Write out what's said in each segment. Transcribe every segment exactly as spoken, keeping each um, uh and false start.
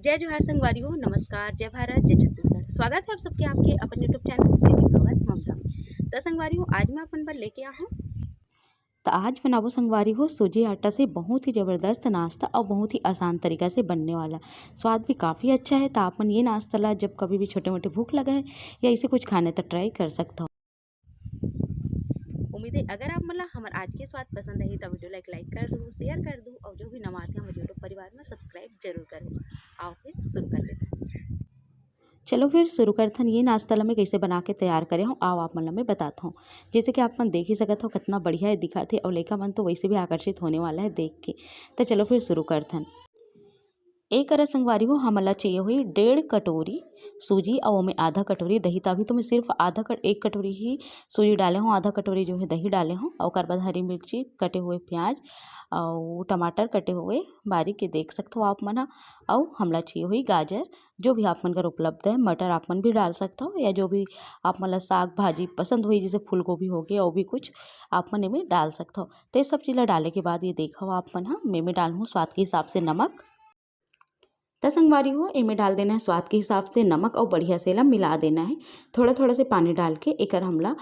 जय जोहार संगवारी हो, नमस्कार, जय भारत, जय छत्तीसगढ़। स्वागत है आप सबके आपके अपन YouTube चैनल सिटी भगत ममता में। त संगवारी हो, आज मैं अपन बर लेके आ हूँ त आज बनाबो संगवारी हो सूजी आटा से बहुत ही जबरदस्त नाश्ता और बहुत ही आसान तरीका से बनने वाला। स्वाद भी काफ़ी अच्छा है। त आप मन ये नाश्ता ला जब कभी भी छोटे मोटे भूख लगा है या इसे कुछ खाने त ट्राई कर सकता हो। उम्मीद है अगर आप मन ला हमर आज के स्वाद पसंद आही त वीडियो ला एक लाइक कर दू, शेयर कर दू और जो भी नवा आथे हमर YouTube परिवार में सब्सक्राइब जरूर करू। आओ फिर शुरू कर लेते हैं। चलो फिर शुरू करथन ये नाश्ता ला मैं कैसे बना के तैयार करे हूँ, आओ आप मन ला मैं बताता हूँ। जैसे कि आप मन देख ही सकत हो कितना बढ़िया ये दिखत हे और लइका मन तो वैसे भी आकर्षित होने वाला है देख के। त चलो फिर शुरू करथन। एक करा संगवारी हो हमन ला चाहिए हुई डेढ़ कटोरी सूजी और ओमे आधा कटोरी दही। त अभी तो मैं सिर्फ आधा कट एक कटोरी ही सूजी डाले हूँ, आधा कटोरी जो है दही डाले हूँ और ओकर बाद हरी मिर्ची, कटे हुए प्याज और टमाटर कटे हुए बारीक के देख सकत हो आप मन ह। और हमला चाहिए हुई गाजर, जो भी आप मन कर उपलब्ध है, मटर आप मन भी डाल सकत हो या जो भी आप मन ला साग भाजी पसंद होही जैसे फूलगोभी हो गया और भी कुछ आप मन एमे डाल सकत हो। त ये सब चीज़ ला डाले के बाद ये देखो आप मन ह मैं एमे डालहूँ स्वाद के हिसाब से नमक। त संगवारी हो एमे डाल देना है स्वाद के हिसाब से नमक और बढ़िया से एला मिला देना है। थोड़ा थोड़ा से पानी डाल के एकर हमला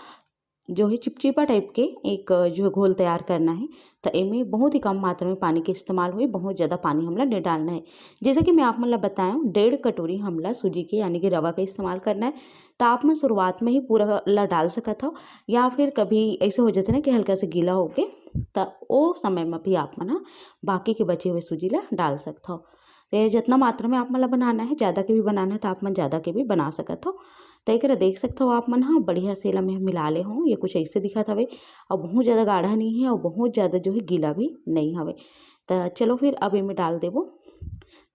जो है चिपचिपा टाइप के एक जो है घोल तैयार करना है। त एमे बहुत ही कम मात्रा में पानी के इस्तेमाल होई, बहुत ज़्यादा पानी हमला नहीं डालना है। जैसे कि मैं आप मन ला बताया हूँ डेढ़ कटोरी हमला सूजी के यानी कि रवा का इस्तेमाल करना है। त आप मन शुरुआत में ही पूरा ला डाल सकत हो या फिर कभी ऐसे हो जाते ना कि हल्का से गीला होके त ओ समय में भी आप मन ह बाकी के बचे हुए सूजी ला डाल सकत हो। तो ये जितना मात्रा में आप मन ला बनाना है, ज़्यादा के भी बनाना है तो आप मन ज़्यादा के भी बना सकत हो। तो एक देख सकते हो आप मन ह बढ़िया से एला मैं मिला ले हूँ। ये कुछ ऐसे दिखत हवे और बहुत ज़्यादा गाढ़ा नहीं है और बहुत ज़्यादा जो है गीला भी नहीं हवे। तो चलो फिर अब एमे डाल देबो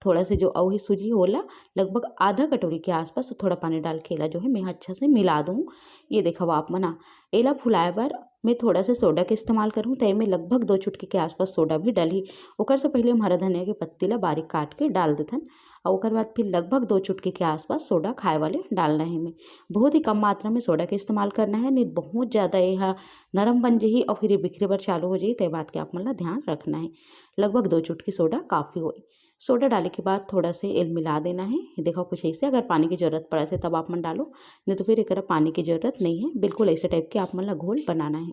थोड़ा से जो अउ ही सूजी होला, लगभग आधा कटोरी के आसपास थोड़ा पानी डाल के एला जो है मैं अच्छा से मिला दूँ। ये देखो आप मन ह एला फुलाए बर मैं थोड़ा से सोडा के इस्तेमाल करूँ, तो एमे लगभग दो चुटकी के आसपास सोडा भी डलही। ओकर से पहले हम हरा धनिया के पत्ती ला बारीक काट के डाल देथन और ओकर बाद फिर लगभग दो चुटकी के आसपास सोडा खाए वाले डालना है। एमे बहुत ही कम मात्रा में सोडा के इस्तेमाल करना है, नहीं बहुत ज़्यादा ये नरम बन जही और फिर ये बिखरे बर चालू हो जही। तो ये बात के आप मन ला ध्यान रखना है। लगभग दो चुटकी सोडा काफ़ी होई। सोडा डाले के बाद थोड़ा से एल मिला देना है। देखो कुछ ऐसे, अगर पानी की ज़रूरत पड़त है तब आप मन डालो, नहीं तो फिर एकरा पानी की ज़रूरत नहीं है। बिल्कुल ऐसे टाइप के आप मन ला घोल बनाना है।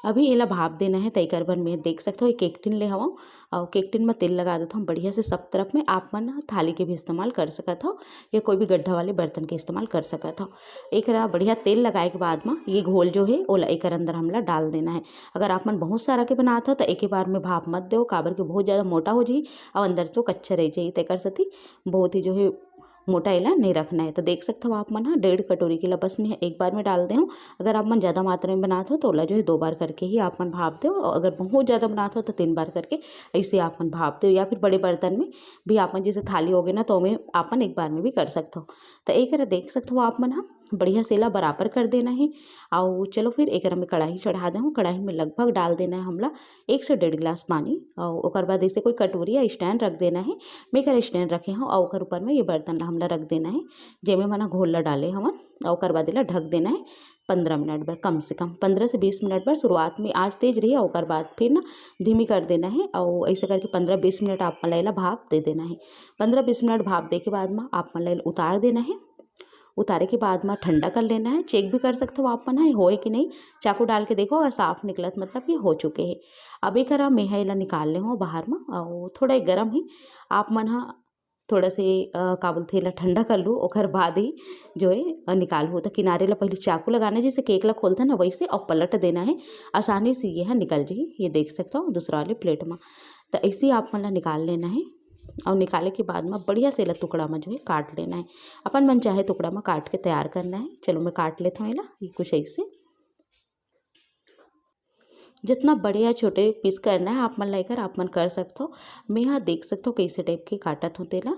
अभी एला भाप देना है, तो एकर बर मैं देख सकत हो एक केक टिन ले हवं और केक टिन में तेल लगा देत हूँ बढ़िया से सब तरफ में। आप मन थाली के भी इस्तेमाल कर सकत हो या कोई भी गड्ढा वाले बर्तन के इस्तेमाल कर सकत हो। एकरा बढ़िया तेल लगाए के बाद में ये घोल जो है ओला एकर अंदर हमला डाल देना है। अगर आप मन बहुत सारा के बनात हो तो एक ही बार में भाप मत दो, काबर के बहुत ज़्यादा मोटा हो जाही और अंदर से वो कच्चा रह जाही। तो एकर सेती बहुत ही जो है मोटा एला नहीं रखना है। तो देख सकते हो आप मन ह डेढ़ कटोरी के ला बस मैं एक बार में डाल दे हूँ। अगर आप मन ज़्यादा मात्रा में बनात हो तो ओला जो है दो बार करके ही आप मन भाप दो, और अगर बहुत ज़्यादा बनात हो तो तीन बार करके ऐसे आप मन भाप दो, या फिर बड़े बर्तन में भी आप मन जैसे थाली हो गए ना तो ओमे आप मन एक बार में भी कर सकते हो। तो एक देख सकते हो आप मन ह बढ़िया से एला बराबर कर देना है। और चलो फिर एक में कढ़ाई चढ़ा दे हूँ। कढ़ाई में लगभग डाल देना है हमला एक से डेढ़ गिलास पानी और ओकर बाद ऐसे कोई कटोरी या स्टैंड रख देना है। मैं एकर स्टैंड रखे हूँ और ओकर ऊपर में ये बर्तन ला हमला रख देना है, जेमे मना घोल ला डाले हवन और ओकर बाद एला ढक देना है पंद्रह मिनट बर, कम से कम पंद्रह से बीस मिनट बर। शुरुआत में आँच तेज रही और ओकर बाद फिर ना धीमी कर देना है और ऐसे करके पंद्रह बीस मिनट आप मन ला एला भाप दे देना है। पंद्रह बीस मिनट भाप दे के बाद में आप मन ला एला उतार देना है। उतारे के बाद में ठंडा कर लेना है। चेक भी कर सकते हो आप मन ह होए कि नहीं, चाकू डाल के देखो, अगर साफ निकलत मतलब ये हो चुके हैं। अब एक मेहा एला निकाल ले हो बाहर में और थोड़ा एक गरम ही आप मन ह थोड़ा से अ, का बोलथे एला ठंडा कर लू, ओकर बाद ही जो है अ, निकालहू। तो किनारे ला पहले चाकू लगाना है, जैसे केक ला खोलते ना वैसे, और पलट देना है, आसानी से ये ह निकल जाही। ये देख सकते हो दूसरा वाले प्लेट में। तो ऐसे ही आप मन ला निकाल लेना है और निकाले के बाद में बढ़िया से एला टुकड़ा में जो है काट लेना है। अपन मन चाहे टुकड़ा में काट के तैयार करना है। चलो मैं काट लेता हूँ एला, ये कुछ ऐसे। जितना बड़े या छोटे पीस करना है आप मन ला एकर, आप मन कर सकथो। मैं हा देख सकथो कैसे टाइप के काटत हूँ तेला।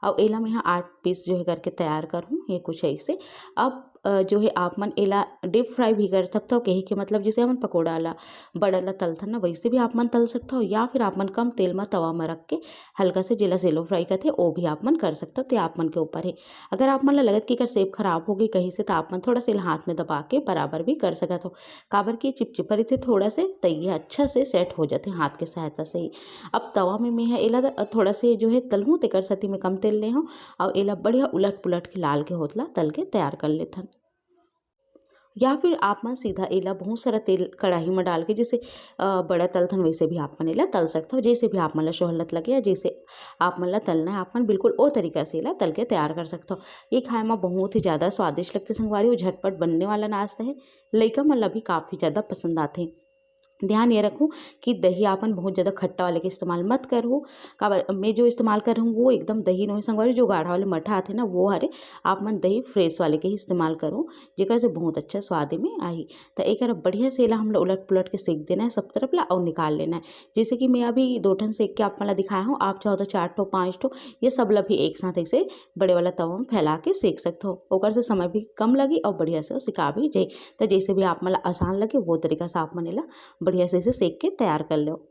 और एला मैं हा आठ पीस जो है करके तैयार कर हूँ, ये कुछ ऐसे। अब अ, जो है आप मन एला डीप फ्राई भी कर सकथव। कहे के मतलब जैसे हमन पकोड़ा ला, बड़ा ला तलथन ना, वैसे भी आप मन तल सकथव, या फिर आप मन कम तेल म तवा म रख के हल्का से जेला शैलो फ्राई करथे, वो भी आप मन कर सकथव, ते आप मन के ऊपर हे। अगर आप मन ला लगत कि एकर शेप खराब हो गई कहीं से, तो आप मन थोड़ा सा एला हाथ में दबा के बराबर भी कर सकत हो, काबर कि चिपचिपा रहिथे थोड़ा से, त ये अच्छा से सेट हो जाथे हाथ के सहायता से ही। अब तवा में मैं ह एला थोड़ा से जो है तलहूँ, तेकर सेती मैं कम तेल ले हूँ, और एला बढ़िया उलट पुलट के लाल के होत ला तल के तैयार कर लेथन। या फिर आप मन सीधा एला बहुत सारा तेल कढ़ाई में डाल के जैसे, अ, बड़ा तलथन, वैसे भी आप मन एला तल सकथव, जैसे भी आप मन ला सोहलत लगे या जैसे आप मन ला तलना है, आप मन बिल्कुल ओ तरीका से एला तल के तैयार कर सकथव। ये खाए में बहुत ही ज़्यादा स्वादिष्ट लगथे संगवारी, वो झटपट बनने वाला नाश्ता है, लइका मन ला भी काफ़ी ज़्यादा पसंद आथे। ध्यान ये रखूँ कि दही आप मन बहुत ज़्यादा खट्टा वाले के इस्तेमाल मत करहू, काबर मैं जो इस्तेमाल कर रहूँ वो एकदम दही नोहे संगवारी, जो गाढ़ा वाले मठा आथे ना वो हरे। आप मन दही फ्रेश वाले के ही इस्तेमाल करो, जेकर से बहुत अच्छा स्वाद में आही। तो एक बढ़िया से एला हमला उलट पुलट के सेक देना है सब तरफ ला और निकाल लेना है। जैसे कि मैं अभी दो ठन सेक के आप मन ला दिखाया हूँ, आप चाहो तो चार ठो पाँच ठो, ये सब ला भी एक साथ ऐसे बड़े वाला तवा में फैला के सेक सकथो, ओकर से समय भी कम लगी और बढ़िया से सिका भी जाए। तो जैसे भी आप मन ला आसान लगे वो तरीका से आप मन एला बढ़िया से इसे सेक के तैयार कर लो।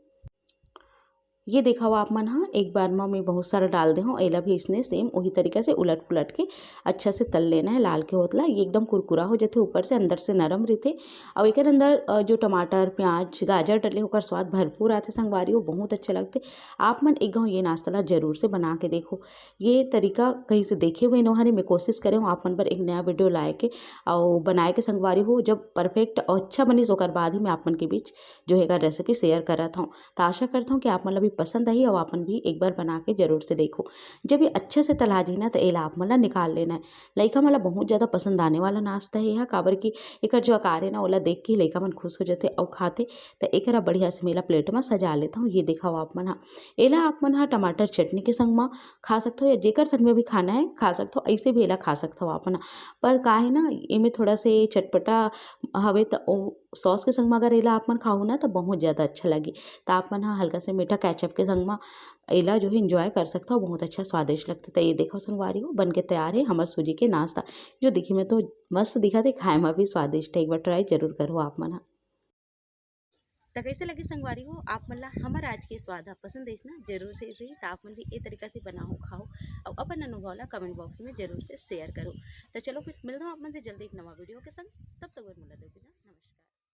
ये देखो आप मन हा, एक बार में मैं बहुत सारा डाल दे हूँ, एला भी इसने सेम वही तरीका से उलट पुलट के अच्छा से तल लेना है लाल के होत ला। ये एकदम कुरकुरा हो जाथे, ऊपर से अंदर से नरम रहते। और एक अंदर अ, जो टमाटर, प्याज, गाजर डले, ओकर स्वाद भरपूर आथे संगवारी, वो बहुत अच्छा लगते। आप मन एक गाँव ये नाश्ता ला जरूर से बना के देखो। ये तरीका कहीं से देखे हुए नोहरे, मैं कोशिश करे हूँ आप मन पर एक नया वीडियो लाए के और बनाए के संगवारी हो। जब परफेक्ट और अच्छा बनिस ओकर बाद ही मैं आप मन के बीच जो है रेसिपी शेयर करत हूँ। तो आशा करता हूँ कि आप मन ला भी पसंद आही और आप मन भी एक बार बना के जरूर से देखो। जब ये अच्छे से तला जाही ना, तो एला आप मन ला निकाल लेना है। लइका मन ला बहुत ज़्यादा पसंद आने वाला नाश्ता है यह, काबर कि एकर जो आकार है ना, ओला देख के लइका मन खुश हो जाते और खाते। तो एकरा बढ़िया से मैं एला प्लेट में सजा लेता हूँ। ये देखो आप मन हा, एला आप मन हा टमाटर चटनी के संग में खा सकते हो, या जेकर संग में भी खाना है खा सकते हो, ऐसे भी एला खा सकते हो आप मन हा। पर का है ना, एमे थोड़ा से चटपटा हवे, तो सॉस के संग में अगर एला आप मन खाहू ना, तो बहुत ज़्यादा अच्छा लगी। तो आप मन हा हल्का से मीठा केचप के संग में एला जो है इंजॉय कर सकता हो, बहुत अच्छा स्वादिष्ट लगता है। तो ये देखो संगवारी हो, बन के तैयार है हमार सूजी के नाश्ता, जो दिखे में तो मस्त दिखत है, खाए में भी स्वादिष्ट है। एक बार ट्राई जरूर करो आप मन हा। तो कैसे लगे संगवारी हो आप मन ला हमार आज के स्वाद हा? पसंद है ना, जरूर से इसे तो आप मन भी ए तरीका से बनाओ, खाओ और अपन अनुभव ला कमेंट बॉक्स में जरूर से शेयर करो। तो चलो फिर मिलता हूँ आप मन से जल्दी एक नवा वीडियो के संग। तब तक बर मोला दो बिना